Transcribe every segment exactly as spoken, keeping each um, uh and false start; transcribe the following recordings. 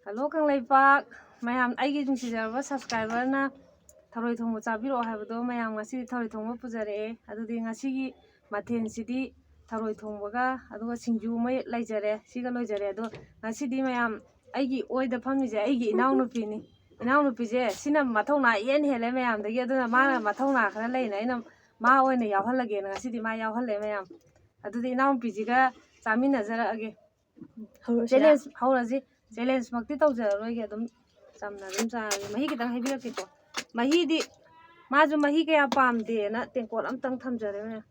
Hello Kangleipak ꯃꯌꯥꯝ, ꯑꯩꯒꯤ ꯅꯨꯡꯁꯤꯖꯔꯕ subscriberꯅ ꯊꯔꯣꯏ ꯊꯣꯡꯕ ꯆꯥꯕꯤꯔꯛꯑꯣ ꯍꯥꯏꯕꯗꯣ, ꯃꯌꯥꯝ ꯉꯁꯤꯗꯤ ꯊꯔꯣꯏ ꯊꯣꯡꯕ ꯄꯨꯖꯔꯛꯑꯦ꯫ ꯑꯗꯨꯗꯤ ꯉꯁꯤꯒꯤ ꯃꯊꯦꯜꯁꯤꯗꯤ ꯊꯔꯣꯏ ꯊꯣꯡꯕꯒ ꯑꯗꯨꯒ ꯁꯤꯡꯖꯨ ꯑꯃ ꯂꯩꯖꯔꯦ, ꯁꯤꯒ ꯂꯣꯏꯖꯔꯦ꯫ ꯑꯗꯣ ꯉꯁꯤꯗꯤ ꯃꯌꯥꯝ, ꯑꯩꯒꯤ ꯑꯣꯏꯗ ꯐꯝꯃꯤꯁꯦ ꯑꯩꯒꯤ ꯏꯅꯥꯎꯅꯨꯄꯤꯅꯤ꯫ ꯏꯅꯥꯎꯅꯨꯄꯤꯁꯦ ꯁꯤꯅ ꯃꯊꯧꯅꯥ ꯏꯍꯦꯟ ꯍꯦꯜꯂꯦ ꯃꯌꯥꯝꯗꯒꯤ, ꯑꯗꯨꯅ ꯃꯥꯅ ꯃꯊꯧꯅꯥ ꯈꯔ ꯂꯩꯅ ꯑꯩꯅ ꯃꯥ ꯑꯣꯏꯅ ꯌꯥꯎꯍꯜꯂꯒꯦꯅ ꯉꯁꯤꯗꯤ ꯃꯥ ꯌꯥꯎꯍꯜꯂꯦ ꯃꯌꯥꯝ꯫ ꯑꯗꯨꯗꯤ ꯏꯅꯥꯎꯅꯨꯄꯤꯁꯤꯒ ꯆꯥꯃꯤꯟꯅꯖꯔꯛꯑꯒꯦ꯫ ꯍꯧꯔꯁꯤꯔꯥ? Challenge ꯍꯧꯔꯁꯤ꯫ Challengeꯃꯛꯇꯤ ꯇꯧꯖꯔꯔꯣꯏꯒꯦ, ꯑꯗꯨꯝ ꯆꯝꯅ ꯑꯗꯨꯝ ꯆꯥꯔꯒꯦ꯫ ꯃꯍꯤ ꯈꯤꯇꯪ ꯍꯩꯕꯤꯔꯛꯀꯦꯀꯣ꯫ ꯃꯍꯤꯗꯤ, ꯃꯥꯁꯨ ꯃꯍꯤ ꯀꯌꯥ ꯄꯥꯝꯗꯦꯅ ꯇꯦꯡꯀꯣꯠ ꯑꯝꯇꯪ ꯊꯝꯖꯔꯦ ꯃꯌꯥꯝ꯫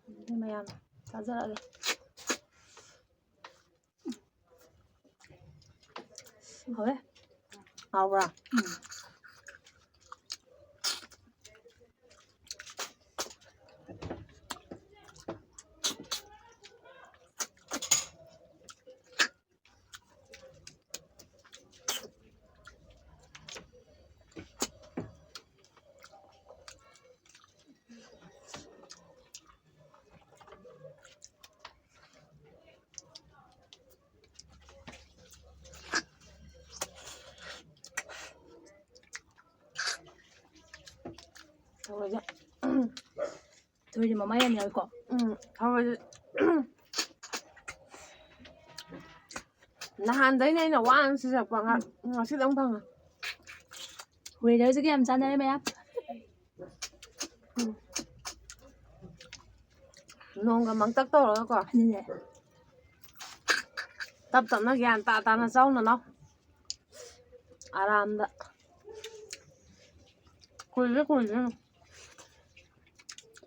ꯑꯗꯨꯗꯤ ꯃꯌꯥꯝ ꯆꯥꯖꯔꯛꯑꯒꯦ꯫ ꯍꯥꯎꯋꯦ꯫ ꯍꯥꯎꯕ꯭ꯔꯥ? ꯎꯝ꯫ ꯊꯔꯣꯏꯁꯦ꯫ ꯊꯔꯣꯏꯁꯦ ꯃꯃꯥ ꯌꯥꯝ ꯌꯥꯎꯏꯀꯣ꯫ ꯎꯝ, ꯊꯔꯣꯏꯁꯦ꯫ ꯅꯍꯥꯟꯗꯩꯅꯦ ꯑꯩꯅ ꯋꯥꯅ ꯁꯤꯖꯔꯛꯄ, ꯉ-, ꯉꯁꯤꯗꯪ ꯐꯪꯉꯦ꯫ Weatherꯁꯤꯒ ꯌꯥꯝ ꯆꯥꯟꯅꯔꯦ ꯃꯌꯥꯝ꯫ ꯎꯝ꯫ ꯅꯣꯡꯒ ꯃꯪꯇꯛ ꯇꯧꯔꯒꯀꯣ꯫ ꯑꯗꯨꯅꯦ꯫ ꯇꯞ ꯇꯞꯅ ꯒ꯭ꯌꯥꯟ ꯇꯥ ꯇꯥꯅ ꯆꯥꯎ ꯅꯅꯥꯎ꯫ ꯑꯔꯥꯝꯗ꯫ ꯀꯨꯏꯔꯦ, ꯀꯨꯏꯔꯦ꯫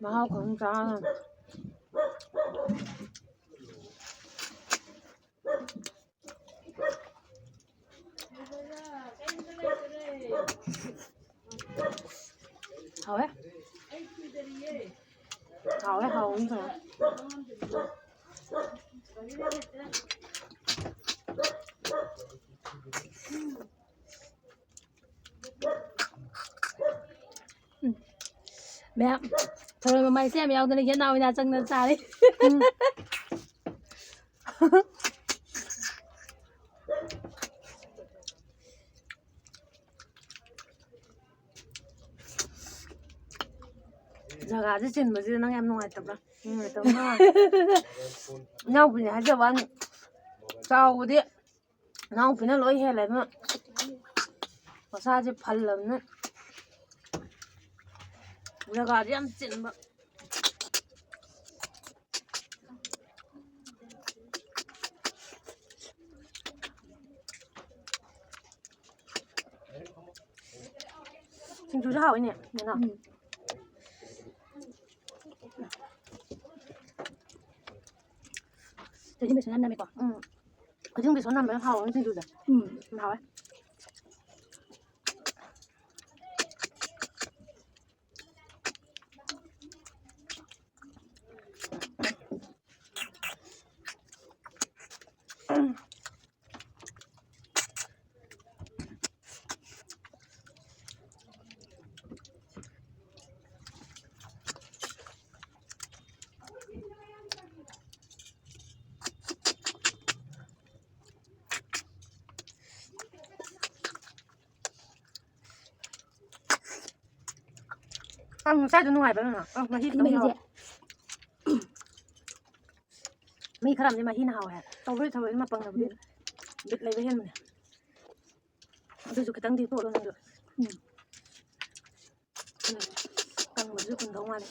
ꯃꯍꯥꯎ ꯈꯪ ꯆꯥꯔꯒ꯫ ꯍꯥꯎꯋꯦ꯫ ꯍꯥꯎꯋꯦ, ꯍꯥꯎꯋꯦ, ꯍꯥꯎꯋꯦ꯫ ꯎꯝ꯫ ꯃꯌꯥꯝ ꯊꯔꯣꯏ ꯃꯃꯥꯏꯁꯦ ꯌꯥꯝ ꯌꯥꯎꯗꯅ ꯌꯦꯟ ꯅꯥꯎ ꯏꯅꯥ ꯆꯪꯗꯅ ꯆꯥꯔꯤ꯫ ꯖꯒꯥꯁꯦ ꯆꯤꯟꯕꯁꯤꯗ ꯅꯪ ꯌꯥꯝ ꯅꯨꯡꯉꯥꯏꯇꯕ꯭ꯔꯥ? ꯅꯨꯡꯉꯥꯏꯇꯕ ꯃꯥꯜꯂꯦ꯫ ꯏꯅꯥꯎꯄꯤꯅꯦ ꯍꯥꯏꯖꯕ ꯋꯥꯅꯤ, ꯆꯥꯎꯕꯗꯤ ꯏꯅꯥꯎꯄꯤꯅ ꯂꯣꯏ ꯍꯦꯜꯂꯦ꯫ ꯑꯗꯨꯅ ꯃꯁꯥꯁꯦ ꯐꯜꯂꯕꯅꯤꯅ ꯖꯒꯥꯁꯦ ꯌꯥꯝ ꯆꯤꯟꯕ꯫ ꯁꯤꯡꯖꯨꯁꯨ ꯍꯥꯎꯋꯤꯅꯦ, ꯅꯦꯅꯥꯎ꯫ ꯎꯝ꯫ ꯊꯣꯏꯗꯤꯡ ꯕꯦꯁꯣꯟ ꯌꯥꯝ ꯅꯝꯃꯦꯀꯣ꯫ ꯎꯝ꯫ ꯊꯣꯏꯗꯤꯡ ꯕꯦꯁꯣꯟ ꯅꯝꯕꯅ ꯍꯥꯎꯕꯅꯤ ꯁꯤꯡꯖꯨꯁꯦ꯫ ꯎꯝ꯫ ꯌꯥꯝ ꯍꯥꯎꯋꯦ꯫ ꯑꯪ, ꯉꯁꯥꯏꯗꯣ ꯅꯨꯡꯉꯥꯏꯕ ꯅꯨꯡꯉꯥꯏ꯫ ꯑꯪ, ꯃꯍꯤ ꯈꯤꯇꯪ ꯃꯍꯤꯁꯦ ꯌꯥꯎꯋꯦ꯫ ꯃꯤ ꯈꯔ ꯑꯃꯗꯤ ꯃꯍꯤꯅ ꯍꯥꯎꯋꯦ ꯍꯥꯏ꯫ ꯇꯧꯕꯨꯗꯤ ꯊꯑꯣꯏꯅ ꯃꯄꯪꯅꯕꯨꯗꯤ ꯎꯝ꯫ ꯕꯤꯠ ꯂꯩꯕ ꯍꯦꯟꯕꯅꯦ꯫ ꯑꯗꯨꯁꯨ ꯈꯤꯇꯪꯗꯤ ꯇꯣꯠꯂꯣ ꯅꯪꯁꯨ꯫ ꯎꯝ꯫ ꯎꯝ꯫ ꯀꯪꯕꯗꯨꯁꯨ ꯄꯨꯝꯗꯧ ꯃꯥꯜꯂꯦ꯫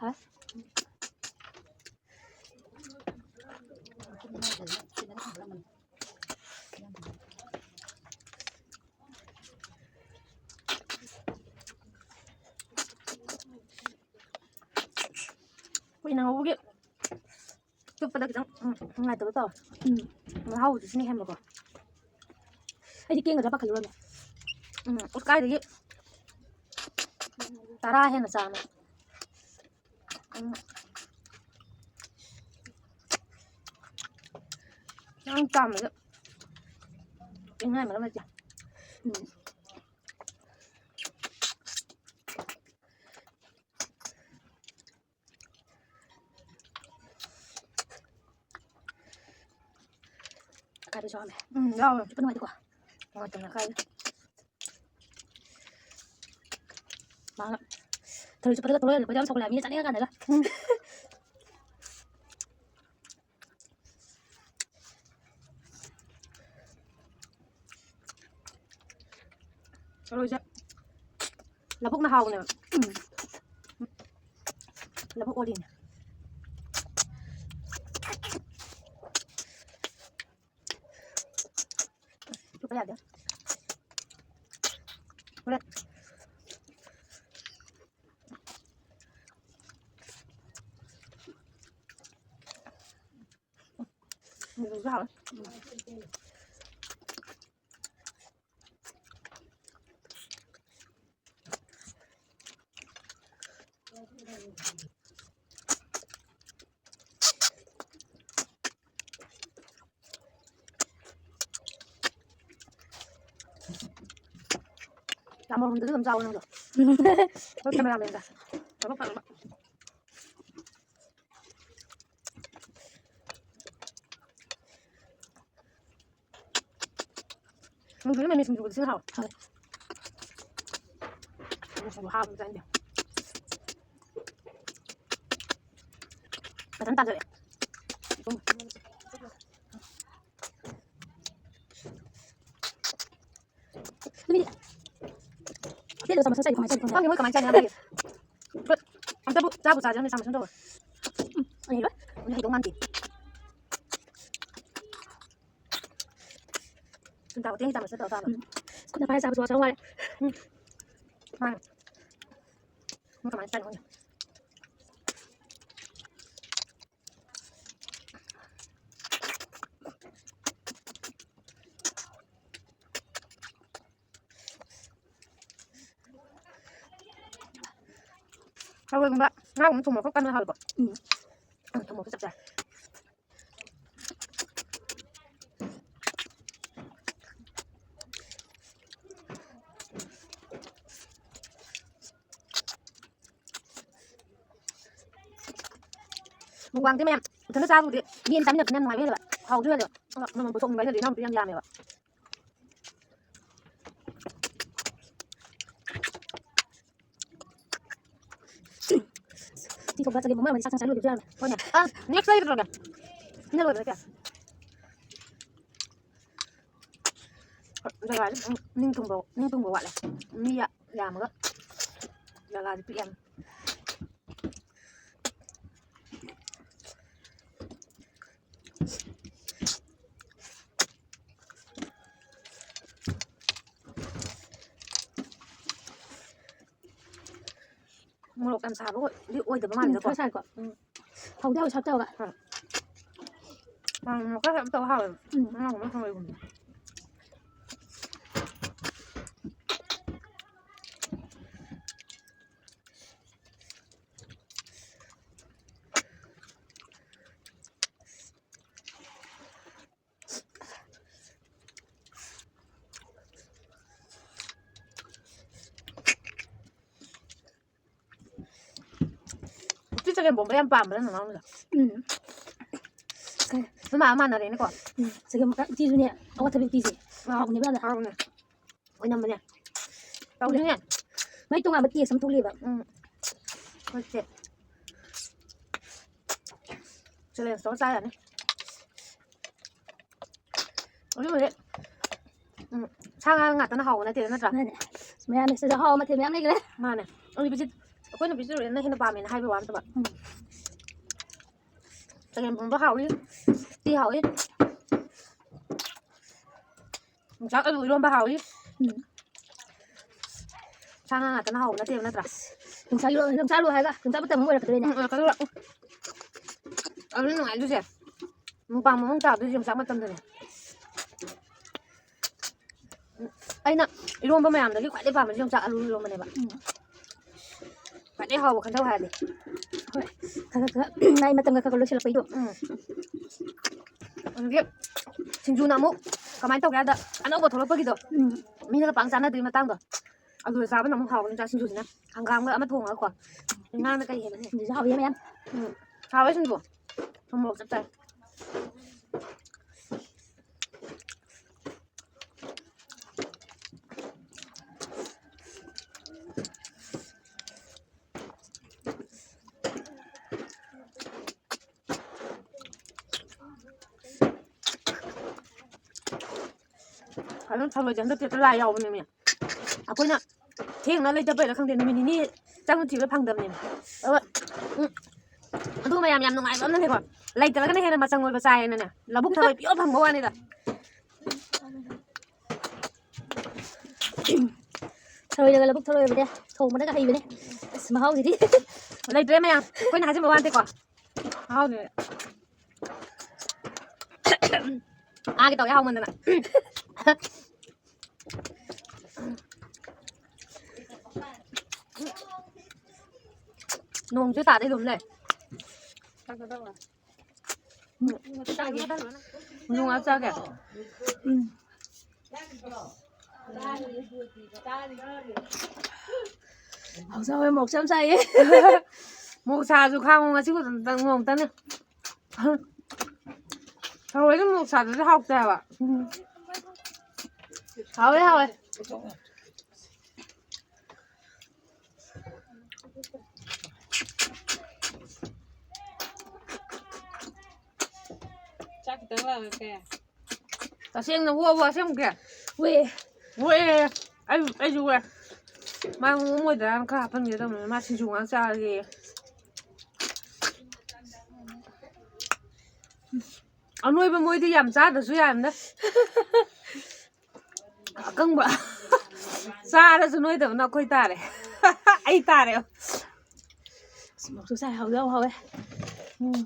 ꯍꯥ? ꯀꯨꯏꯅ ꯉꯧꯕꯒꯤ ꯆꯨꯞꯄꯗ ꯈꯤꯇꯪ, ꯎꯝ, ꯅꯨꯡꯉꯥꯏꯇꯕ ꯇꯧꯋꯦ꯫ ꯎꯝ꯫ ꯃꯍꯥꯎꯗꯤ ꯁꯤꯅ ꯍꯦꯟꯕꯀꯣ꯫ ꯑꯩꯗꯤ ꯀꯦꯡꯒꯗ꯭ꯔꯥ ꯄꯥꯈꯠꯂꯨꯔꯕꯅꯦ꯫ ꯎꯝ, ꯑꯁ ꯀꯥꯏꯗꯒꯤ ꯇꯔꯥ ꯍꯦꯟꯅ ꯆꯥꯃꯦ꯫ ꯎꯝ꯫ ꯌꯥꯝ ꯆꯥꯝꯕꯗ ꯀꯦꯡꯅꯤꯡꯉꯥꯏ ꯃꯔꯝ ꯂꯩꯇꯦ꯫ ꯎꯝ꯫ ꯀꯥꯏꯕꯁꯨ ꯌꯥꯎꯔꯝꯃꯦ꯫ ꯎꯝ, ꯌꯥꯎꯋꯦ꯫ ꯆꯨꯞꯄ ꯅꯨꯡꯉꯥꯏꯇꯦꯀꯣ꯫ ꯅꯨꯡꯉꯥꯏꯇꯕꯅ ꯀꯥꯏ꯫ ꯃꯥꯅ ꯊꯔꯣꯏ ꯆꯨꯞꯄꯗꯒ ꯊꯣꯛꯂꯛꯑꯦ, ꯂꯨꯄꯥꯗ ꯌꯥꯝ ꯁꯥꯎꯒꯠꯂꯦ ꯍꯥꯏꯕ, ꯃꯤꯅ ꯆꯥꯅꯤꯡꯉ ꯀꯥꯟꯗꯒ꯫ ꯊꯔꯣꯏꯁꯦ ꯂꯧꯕꯨꯛꯅ ꯍꯥꯎꯕꯅꯦꯕ꯫ ꯎꯝ꯫ ꯂꯧꯕꯨꯛ ꯑꯣꯔꯤꯅꯦ꯫ ꯆꯨꯞꯄ ꯌꯥꯗꯦ꯫ ꯍꯣꯔꯦꯟ꯫ ꯎꯝ, ꯍꯥꯎꯋꯦ꯫ ꯌꯥꯝ ꯃꯔꯨꯝꯗꯨꯗꯤ ꯑꯗꯨꯝ ꯆꯥꯎꯋꯦ ꯅꯪꯗꯣ꯫ ꯑꯩꯈꯣꯏ cameraman ꯗ ꯊꯕꯛ ꯐꯅꯕ꯫ ꯁꯤꯡꯖꯨꯗ ꯃꯤꯃꯤ ꯁꯤꯡꯖꯨꯒꯗꯤ ꯊꯤꯅ ꯍꯥꯎꯋꯦ꯫ ꯍꯥꯎꯋꯦ꯫ ꯃꯤꯃꯤ ꯁꯤꯡꯖꯨ ꯍꯥꯎꯕ ꯆꯥꯅꯤꯡꯗꯦ꯫ ꯐꯖꯅ ꯇꯥꯖꯔꯦ꯫ ꯅꯨꯃꯤꯠ ꯈꯦꯠꯂꯒ ꯆꯥꯃꯁ ꯆꯥꯏꯗꯣ ꯀꯃꯥꯏꯅ ꯇꯧꯔꯤꯅꯣ? ꯈꯪꯗꯦ ꯃꯣꯏ ꯀꯃꯥꯏꯅ ꯆꯥꯏꯅꯣ ꯌꯥꯝ ꯍꯩꯌꯦ꯫ ꯑꯝꯇꯕꯨ ꯆꯥꯕꯨ ꯆꯥꯖꯔꯝꯃꯦ ꯆꯥꯃꯁ ꯇꯧꯔ꯫ ꯎꯝ, ꯑꯩ ꯂꯣꯏ꯫ ꯑꯩ ꯍꯩꯗꯧ ꯃꯥꯟꯗꯦ꯫ ꯁꯨꯝ ꯇꯥꯎ, ꯆꯦꯡ ꯆꯥꯃꯁ ꯇꯧꯔ ꯆꯥꯕ꯫ ꯎꯝ꯫ ꯈꯨꯠꯅ ꯄꯥꯏꯔ ꯆꯥꯕꯁꯨ ꯋꯥꯁꯨ ꯋꯥꯔꯦ꯫ ꯎꯝ꯫ ꯃꯥꯅꯦ꯫ ꯃꯣꯏ ꯀꯃꯥꯏꯅ ꯆꯥꯏꯅꯣ ꯈꯪꯗꯦ꯫ ꯊꯔꯣꯏꯒꯨꯝꯕ ꯉꯥꯒꯨꯝꯕ ꯊꯣꯡꯕ ꯈꯣꯠꯄ ꯀꯟꯅ ꯍꯥꯎꯋꯦꯀꯣ꯫ ꯎꯝ꯫ ꯎꯝ, ꯊꯨꯝ ꯃꯣꯔꯣꯛꯁꯨ ꯆꯞ ꯆꯥꯏ꯫ ꯃꯨꯛꯕꯥꯡꯗꯤ ꯃꯌꯥꯝ ꯏꯊꯟꯇ ꯆꯥꯕꯕꯨꯗꯤ ꯃꯤ ꯑꯅꯤ ꯆꯥꯃꯤꯟꯅꯕꯁꯤꯅ ꯅꯨꯡꯉꯥꯏꯕ ꯍꯦꯜꯂꯦꯕ, ꯍꯥꯎꯁꯨ ꯍꯦꯜꯂꯦꯕ꯫ ꯃꯃꯜ ꯄꯨꯊꯣꯛꯅꯤꯡꯕ ꯑꯩꯅꯗꯤ ꯏꯅꯥꯎꯅꯨꯄꯤ ꯌꯥꯝ ꯌꯥꯝꯃꯦꯕ꯫ ꯁꯤ ꯊꯣꯡꯕ ꯆꯒꯦꯝ ꯑꯃ ꯑꯣꯏꯅ ꯆꯥꯛ ꯆꯪ ꯆꯥ ꯂꯣꯏꯗꯕꯁꯨ ꯌꯥꯔꯣꯏ꯫ ꯍꯣꯏꯅꯦ꯫ ꯑ, next ꯂꯩꯔꯨꯔꯒꯦ꯫ ꯁꯤꯅ ꯂꯣꯏꯕꯗ ꯀꯌꯥ? ꯖꯒꯥꯁꯦ ꯈꯤꯇꯪ ꯅꯤꯡ ꯊꯨꯡꯕ, ꯅꯤꯡ ꯊꯨꯡꯕ ꯋꯥꯠꯂꯦ꯫ ꯃꯤ ꯌꯥ-, ꯌꯥꯝꯃꯒ ꯖꯒꯥꯁꯦ ꯄꯤꯛꯑꯦ꯫ ꯃꯣꯔꯣꯛ ꯌꯥꯝ ꯁꯥꯕ ꯑꯣꯏ-, ꯑꯣꯏꯗꯕ ꯎꯝ, ꯃꯥꯜꯂꯦꯗꯀꯣ꯫ ꯈꯔ ꯁꯥꯏꯀꯣ꯫ ꯎꯝ꯫ ꯍꯥꯎꯗꯤ ꯍꯥꯎꯋꯦ ꯁꯥꯛ ꯇꯧꯔꯒ꯫ ꯍꯣꯏ꯫ ꯎꯝ, ꯃꯣꯔꯣꯛ ꯈꯔ ꯁꯥꯕ ꯇꯧ ꯍꯥꯎꯋꯦꯕ꯫ ꯎꯝ꯫ ꯉꯥꯒꯨꯝꯕ ꯊꯣꯡꯕꯒꯨꯝꯕ꯫ ꯎꯇꯤ ꯆꯒꯦꯝ ꯄꯣꯝꯕ ꯌꯥꯝ ꯄꯥꯝꯕ꯭ꯔꯥ ꯅꯅꯥꯎꯅ? ꯎꯝ꯫ ꯅꯣꯏ ꯃꯥꯒ ꯃꯥꯟꯅꯔꯦꯅꯦꯀꯣ꯫ ꯎꯝ꯫ ꯆꯒꯦꯝ ꯎꯇꯤꯁꯨꯅꯦ, ꯑꯋꯥꯊꯕꯤ ꯎꯇꯤꯁꯦ꯫ ꯍꯥꯎꯕꯅꯦꯕ ꯌꯥꯝꯅ꯫ ꯍꯥꯎꯕꯅꯦ꯫ ꯑꯣꯏꯅꯝꯕꯅꯦ꯫ ꯇꯧꯗꯣꯏꯅꯦ꯫ ꯃꯥꯏ ꯇꯣꯉꯥꯟꯕ taste ꯑꯃ ꯊꯣꯛꯂꯛꯑꯦꯕ꯫ ꯎꯝ꯫ ꯍꯣꯏꯁꯦ꯫ Challenge ꯇꯧꯔ ꯆꯥ ꯌꯥꯅꯤ꯫ ꯍꯧꯖꯤꯛ ꯍꯧꯖꯤꯛ, ꯎꯝ, ꯁꯥ ꯉꯥ ꯉꯥꯛꯇꯅ ꯍꯥꯎꯕ ꯅꯠꯇꯦꯗ, ꯅꯠꯇ꯭ꯔꯥ? ꯃꯥꯅꯦ꯫ ꯃꯌꯥꯝ ꯃꯤꯛꯁꯇꯁꯨ ꯑꯍꯥꯎꯕ ꯃꯊꯦꯜ ꯃꯌꯥꯝ ꯂꯩꯈ꯭ꯔꯦ꯫ ꯃꯥꯅꯦ꯫ ꯑꯩꯈꯣꯏ ꯅꯨꯄꯤꯁꯤ, ꯑꯩꯈꯣꯏ ꯅꯨꯄꯤꯁꯤ ꯂꯣꯏꯅ ꯍꯦꯟꯅ ꯄꯥꯝꯃꯦꯅ ꯍꯥꯏꯕ ꯋꯥ ꯅꯠꯇꯕ꯫ ꯎꯝ꯫ ꯆꯒꯦꯝ ꯄꯣꯝꯕ ꯍꯥꯎꯏ, ꯎꯇꯤ ꯍꯥꯎꯏ, ꯌꯣꯡꯆꯥꯛ ꯑꯂꯨ ꯏꯔꯣꯝꯕ ꯍꯥꯎꯏ꯫ ꯎꯝ꯫ ꯁꯥ ꯉꯥ ꯉꯥꯛꯇꯅ ꯍꯥꯎꯕ ꯅꯠꯇꯦꯕ, ꯅꯠꯇ꯭ꯔꯥ? ꯌꯣꯡꯆꯥꯛ ꯏꯔꯣ-, ꯌꯣꯡꯆꯥꯛ ꯑꯂꯨ ꯍꯥꯏꯔꯒ ꯌꯣꯡꯆꯥꯛ ꯃꯇꯝ ꯑꯃꯨꯛ ꯑꯣꯏꯔꯛꯀꯗꯣꯏꯅꯦ꯫ ꯎꯝ, ꯑꯣꯏꯔꯛꯀꯗꯣꯏꯔꯥ? ꯎꯝ꯫ ꯑꯗꯨꯅ ꯅꯨꯡꯉꯥꯏꯗꯣꯏꯁꯦ꯫ Mukbang ꯑꯃꯨꯛ ꯇꯥꯗꯣꯏꯁꯦ ꯌꯣꯡꯆꯥꯛ ꯃꯇꯝꯗꯅꯦ꯫ ꯎꯝ, ꯑꯩꯅ ꯏꯔꯣꯝꯕ ꯃꯌꯥꯝꯗꯒꯤ ꯈ꯭ꯋꯥꯏꯗꯩ ꯄꯥꯝꯕꯁꯦ ꯌꯣꯡꯆꯥꯛ ꯑꯂꯨ ꯏꯔꯣꯝꯕꯅꯦꯕ꯫ ꯎꯝ꯫ ꯈ꯭ꯋꯥꯏꯗꯩ ꯍꯥꯎꯕ ꯈꯟꯖꯧ ꯍꯥꯏꯔꯗꯤ꯫ ꯍꯣꯏ꯫ ꯈꯔ ꯈꯔ ꯃꯥꯏ ꯃꯇꯝꯒ ꯈꯔ ꯈꯔ ꯂꯣꯏꯁꯤꯜꯂꯛꯄꯩꯗꯣ꯫ ꯎꯝ꯫ ꯑꯗꯒꯤ ꯁꯤꯡꯖꯨꯅ ꯑꯃꯨꯛ ꯀꯃꯥꯏꯅ ꯇꯧꯒꯦ ꯍꯥꯏꯗ, ꯑꯅꯧꯕ ꯊꯣꯛꯂꯛꯄꯒꯤꯗꯣ, ꯎꯝ꯫ ꯃꯤꯅꯒ ꯄꯥꯛ ꯆꯥꯅꯗ꯭ꯔꯤ ꯃꯇꯥꯡꯗꯣ, ꯑꯗꯨꯗ ꯆꯥꯕꯅ ꯑꯃꯨꯛ ꯍꯥꯎꯕ ꯌꯣꯡꯆꯥꯛ ꯁꯤꯡꯖꯨꯁꯤꯅ꯫ ꯍꯪꯒꯥꯝꯒ ꯑꯃ ꯊꯣꯡꯉꯒꯀꯣ꯫ ꯏꯟꯖꯥꯡꯅ ꯀꯩ ꯍꯦꯟꯅ ꯍꯦ? ꯁꯤꯡꯖꯨꯁꯨ ꯍꯥꯎꯋꯤ ꯃꯌꯥꯝ꯫ ꯎꯝ꯫ ꯍꯥꯎꯋꯦ ꯁꯤꯡꯖꯨ꯫ ꯊꯨꯝ ꯃꯣꯔꯣꯛ ꯆꯞ ꯆꯥꯏ꯫ ꯑꯗꯨꯝ ꯊꯔꯣꯏꯁꯦ ꯍꯟꯗꯛꯇꯤ ꯍꯦꯛꯇ ꯂꯥꯛ ꯌꯥꯎꯕꯅꯦꯃꯤ꯫ ꯑꯩꯈꯣꯏꯅ ꯊꯦꯡꯅ ꯂꯩꯇꯕꯩꯔꯥ ꯈꯪꯗꯦ, ꯅꯨꯃꯤꯠ ꯅꯤꯅꯤ ꯆꯪꯅ ꯊꯤꯕꯗ ꯐꯪꯗꯕꯅꯦꯃꯤ꯫ ꯑꯗꯨꯒ, ꯎꯝ, ꯑꯗꯨꯒ ꯃꯌꯥꯝ ꯌꯥꯝ ꯅꯨꯡꯉꯥꯏꯕ ꯑꯃꯅꯅꯦꯀꯣ, ꯂꯩꯇ꯭ꯔꯒꯅ ꯍꯦꯟꯅ ꯃꯆꯪ ꯑꯣꯏꯕ ꯆꯥꯏꯌꯦꯅꯅꯦ, ꯂꯧꯕꯨꯛ ꯊꯔꯣꯏ ꯄꯤꯌꯣ ꯐꯪꯕ ꯋꯥꯅꯤꯗ꯫ ꯊꯔꯣꯏꯗꯒ ꯂꯧꯕꯨꯛ ꯊꯔꯣꯏ ꯑꯣꯏꯕꯅꯦ, ꯊꯣꯡꯕꯗꯒ ꯍꯩꯕꯅꯦ꯫ ꯑꯁ, ꯃꯍꯥꯎꯁꯤꯗꯤ꯫ ꯂꯩꯇ꯭ꯔꯦ ꯃꯌꯥꯝ, ꯑꯩꯈꯣꯏꯅ ꯍꯥꯏꯖꯤꯟꯕ ꯋꯥ ꯅꯠꯇꯦꯀꯣ꯫ ꯃꯍꯥꯎꯁꯦ꯫ ꯍꯥꯒꯦ ꯇꯧꯋꯦ ꯍꯥꯎꯃꯟꯗꯅ꯫ ꯅꯣꯡꯁꯨ ꯇꯥꯗꯦ ꯑꯗꯨꯝ ꯂꯩ꯫ ꯅꯣꯡ ꯉꯥ ꯆꯥꯒꯦ꯫ ꯎꯝ꯫ ꯍꯥꯎ ꯆꯥꯎꯋꯦ, ꯃꯣꯔꯣꯛꯁꯨ ꯌꯥꯝ ꯁꯥꯏꯌꯦ꯫ ꯃꯣꯔꯣꯛ ꯁꯥꯔꯁꯨ ꯈꯥꯡꯉꯨ, ꯉꯁꯤ ꯈꯛꯇꯪ, ꯅꯣꯡꯃꯇꯅꯦ꯫ ꯊꯔꯣꯏꯗ ꯃꯣꯔꯣꯛ ꯁꯥꯗ꯭ꯔꯗꯤ ꯍꯥꯎꯇꯦ ꯍꯥꯏꯕ꯫ ꯎꯝ꯫ ꯍꯥꯎꯋꯦ, ꯍꯥꯎꯋꯦ꯫ ꯆꯥꯛ ꯈꯤꯇꯪ ꯂꯥꯛꯑꯒꯦ꯫ ꯇꯁꯦꯡꯅ ꯑꯣꯛꯑꯕꯣ ꯑꯁꯦꯡꯕꯒꯤ? ꯑꯣꯛꯑꯦ꯫ ꯑꯣꯛꯑꯦ꯫ ꯑꯩ, ꯑꯩꯁꯨ ꯑꯣꯛꯑꯦ꯫ ꯃꯥ ꯉꯣꯝꯃꯣꯏꯗ꯭ꯔꯥꯅ ꯈꯔ ꯍꯥꯞꯍꯟꯒꯦ ꯇꯧꯕꯅꯦ꯫ ꯃꯥ ꯁꯤꯡꯖꯨ ꯉꯥꯛ ꯆꯥꯔꯒꯦꯌꯦ꯫ ꯑꯅꯣꯏꯕ ꯃꯣꯏꯗꯤ ꯌꯥꯝ ꯆꯥꯗ꯭ꯔꯁꯨ ꯌꯥꯔꯝꯗ꯫ ꯑꯀꯪꯕ ꯆꯥꯔꯁꯨ ꯅꯣꯏꯗꯕꯅ ꯑꯩꯈꯣꯏ ꯇꯥꯔꯦ꯫ ꯑꯩ ꯇꯥꯔꯦ꯫ ꯁꯃꯣꯛꯁꯨ ꯆꯥꯏ, ꯍꯥꯎꯗꯤ ꯌꯥꯝ ꯍꯥꯎꯋꯦ꯫ ꯎꯝ꯫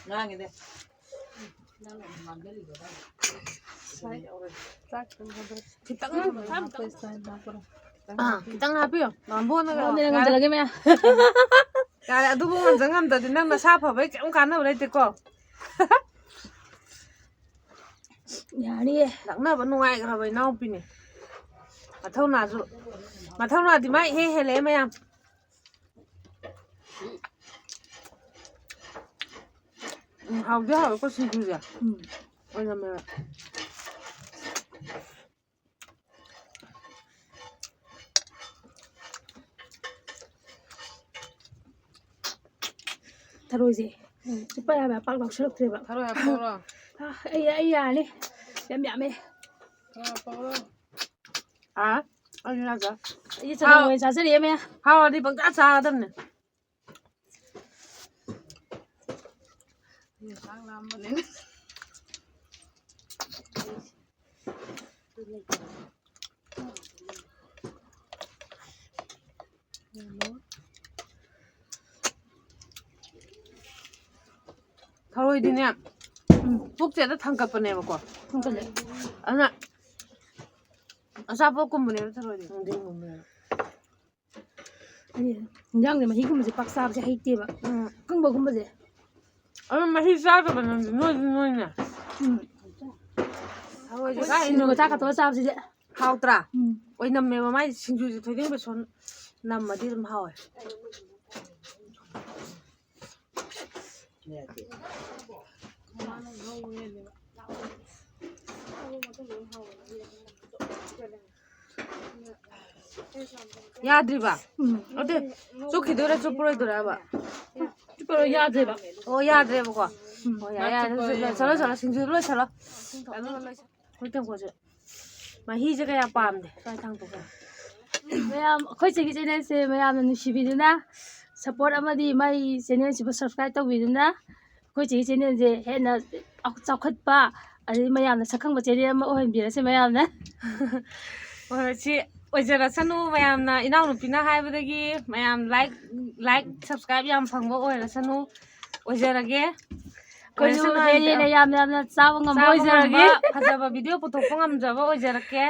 ꯉꯥꯡꯉꯤꯅꯦ꯫ ꯈꯤꯇꯪ, ꯑꯥ, ꯈꯤꯇꯪ ꯍꯥꯞꯄꯤꯌꯣ꯫ ꯕꯥꯝꯕꯣꯟꯅꯒ ꯕꯥꯝꯕꯣꯟꯅ ꯉꯝꯖꯜꯂꯒꯦ, ꯃꯌꯥꯝ꯫ ꯌꯥꯔꯦ, ꯑꯗꯨꯕꯨ ꯉꯝꯖ ꯉꯝꯗ꯭ꯔꯗꯤ ꯅꯪ ꯅꯁꯥ ꯐꯕꯩ ꯀꯩꯝ ꯀꯥꯟꯅꯕ ꯂꯩꯇꯦꯀꯣ꯫ ꯌꯥꯅꯤꯌꯦ꯫ ꯂꯛꯅꯕ ꯅꯨꯡꯉꯥꯏꯈ꯭ꯔꯕ ꯏꯅꯥꯎꯄꯤꯅꯦ꯫ ꯃꯊꯧꯅꯥꯁꯨ, ꯃꯊꯧꯅꯥꯗꯤ ꯃꯥ ꯏꯍꯦ ꯍꯦꯜꯂꯛꯑꯦ ꯃꯌꯥꯝ꯫ ꯎꯝ, ꯍꯥꯎꯗꯤ ꯍꯥꯎꯋꯦꯀꯣ ꯁꯤꯡꯖꯨꯁꯦ꯫ ꯎꯝ꯫ ꯑꯣꯏꯅꯝꯃꯦꯕ꯫ ꯊꯔꯣꯏꯁꯦ ꯎꯝ꯫ ꯆꯨꯞꯄ ꯌꯥꯕ ꯄꯥꯛ ꯂꯥꯎꯁꯜꯂꯛꯇ꯭ꯔꯦꯕ꯫ ꯊꯔꯣꯏ ꯍꯥꯞꯄꯛꯎꯔꯣ? ꯑ, ꯑꯩ, ꯑꯩ ꯌꯥꯔꯅꯤ꯫ ꯌꯥꯝ ꯌꯥꯝꯃꯦ꯫ ꯊꯔꯣꯏ ꯍꯥꯞꯄꯛꯎꯔꯣ? ꯑꯥ, ꯑꯩ ꯌꯥꯗ꯭ꯔꯦ꯫ ꯑꯩ ꯆꯅꯝ ꯍꯥꯎ-, ꯑꯣꯏꯅ ꯆꯥꯖꯔꯤꯃꯦ꯫ ꯍꯥꯎꯔꯗꯤ ꯄꯪꯆꯥ ꯆꯥꯒꯗꯕꯅꯦ꯫ ꯆꯥꯛ ꯂꯥꯝꯕꯅꯤꯅ꯫ ꯊꯔꯣꯏꯗꯤꯅꯦ, ꯎꯝ, ꯄꯨꯛꯁꯦ ꯍꯦꯛꯇ ꯊꯟꯒꯠꯄꯅꯦꯕꯀꯣ꯫ ꯊꯟꯒꯠꯂꯦ꯫ ꯑꯗꯨꯅ ꯑꯆꯥꯄꯣꯠꯀꯨꯝꯕꯅꯦꯕ ꯊꯔꯣꯏꯗꯤ꯫ ꯅꯨꯡꯊꯤꯟꯒꯨꯝꯕꯅꯦꯕ꯫ ꯑꯩ ꯏꯟꯖꯥꯡꯁꯦ ꯃꯍꯤꯒꯨꯝꯕꯁꯦ ꯄꯥꯛ ꯆꯥꯕꯁꯦ ꯍꯩꯇꯦꯕ꯫ ꯎꯝ꯫ ꯑꯀꯪꯕꯒꯨꯝꯕꯁꯦ꯫ ꯑꯗꯨ ꯃꯍꯤ ꯆꯥꯗꯕ ꯅꯪꯗꯤ ꯅꯣꯏꯗꯤ ꯅꯣꯏꯅꯦ꯫ ꯎꯝ꯫ ꯊꯔꯣꯏꯁꯦ ꯑꯩꯈꯣꯏ ꯀꯥꯏ ꯁꯤꯡꯖꯨꯒ ꯆꯥꯛꯀ ꯇꯧꯔ ꯆꯥꯕꯁꯤꯗꯤ꯫ ꯍꯥꯎꯇ꯭ꯔꯥ? ꯎꯝ꯫ ꯑꯣꯏꯅꯝꯃꯦꯕ ꯃꯥꯏ ꯁꯤꯡꯖꯨꯁꯦ ꯊꯣꯏꯗꯤꯡ ꯕꯦꯁꯣꯟ ꯅꯝꯃꯗꯤ ꯑꯗꯨꯝ ꯍꯥꯎꯋꯦ꯫ ꯌꯥꯗ꯭ꯔꯤꯕ? ꯎꯝ꯫ ꯑꯗꯨ ꯆꯨꯞꯈꯤꯗꯣꯏꯔꯥ ꯆꯨꯞꯄꯔꯣꯏꯗꯣꯏꯔꯕ? ꯆꯨꯞꯄꯔꯣꯏ, ꯌꯥꯗ꯭ꯔꯦꯕ꯫ ꯑꯣ, ꯌꯥꯗ꯭ꯔꯦꯕꯀꯣ? ꯎꯝ꯫ ꯑꯣ, ꯌꯥꯔꯦ, ꯌꯥꯔꯦ, ꯑꯗꯨ ꯂꯣꯏꯁꯜꯂꯣ, ꯂꯣꯏꯁꯜꯂꯣ, ꯁꯤꯡꯖꯨꯗꯨ ꯂꯣꯏꯁꯜꯂꯣ꯫ ꯑꯗꯨꯒ ꯂꯣꯏꯁꯜꯂꯣ꯫ ꯑꯩꯈꯣꯏ ꯇꯦꯡꯀꯣꯠꯁꯦ ꯃꯍꯤꯁꯦ ꯀꯌꯥ ꯄꯥꯝꯗꯦ꯫ ꯁ꯭ꯋꯥꯏ ꯊꯥꯡꯗꯣꯛꯈ꯭ꯔꯣ꯫ ꯃꯌꯥꯝ, ꯑꯩꯈꯣꯏ ꯆꯦꯒꯤ ꯆꯦꯅꯦꯜꯁꯦ ꯃꯌꯥꯝꯅ ꯅꯨꯡꯁꯤꯕꯤꯗꯨꯅ, ꯁꯞꯄꯣꯔꯠ ꯑꯃꯗꯤ ꯃꯥꯏ ꯆꯦꯅꯦꯜꯁꯤꯕꯨ ꯁꯕꯁꯀ꯭ꯔꯥꯏꯕ ꯇꯧꯕꯤꯗꯨꯅ, ꯑꯩꯈꯣꯏ ꯆꯦꯒꯤ ꯆꯦꯅꯦꯜꯁꯦ ꯍꯦꯟꯅ ꯆꯥꯎꯈꯠꯄ, ꯑꯗꯩ ꯃꯌꯥꯝꯅ ꯁꯛꯈꯪꯕ ꯆꯦꯅꯦꯜ ꯑꯃ ꯑꯣꯏꯍꯟꯕꯤꯔꯁꯦ ꯃꯌꯥꯝꯅ꯫ ꯍꯣꯏ, ꯁꯤ ꯑꯣꯏꯖꯔꯁꯅꯨ ꯃꯌꯥꯝꯅ, ꯏꯅꯥꯎꯅꯨꯄꯤꯅ ꯍꯥꯏꯕꯗꯒꯤ ꯃꯌꯥꯝ ꯂꯥꯏꯛ, ꯂꯥꯏꯛ, ꯁꯕꯁꯀ꯭ꯔꯥꯏꯕ ꯌꯥꯝ ꯐꯪꯕ ꯑꯣꯏꯔꯁꯅꯨ, ꯑꯣꯏꯖꯔꯒꯦ꯫ ꯑꯩꯈꯣꯏꯁꯨ ꯑꯣꯏꯔꯁꯅꯨ ꯍꯦꯟꯅ ꯍꯥꯏꯕꯗꯤ ꯍꯦꯟꯅ ꯌꯥꯝ ꯌꯥꯝꯅ ꯆꯥꯕ ꯉꯝꯕ ꯆꯥꯕ ꯑꯣꯏꯖꯔꯒꯦ꯫ ꯉꯝꯕ, ꯐꯖꯕ ꯚꯤꯗꯤꯑꯣ ꯄꯨꯊꯣꯛꯄ ꯉꯝꯖꯕ ꯑꯣꯏꯖꯔꯛꯀꯦ꯫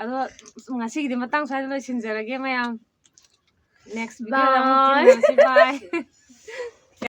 ꯑꯗꯣ ꯉꯁꯤꯒꯤꯗꯤ ꯃꯇꯥꯡ ꯁ꯭ꯋꯥꯏꯗ ꯂꯣꯏꯁꯤꯟꯖꯔꯒꯦ ꯃꯌꯥꯝ꯫ Next ꯚꯤꯗꯤꯑꯣꯗ ꯑꯃꯨꯛ bye꯫ ꯊꯦꯡꯅꯔꯁꯤ꯫ Bye꯫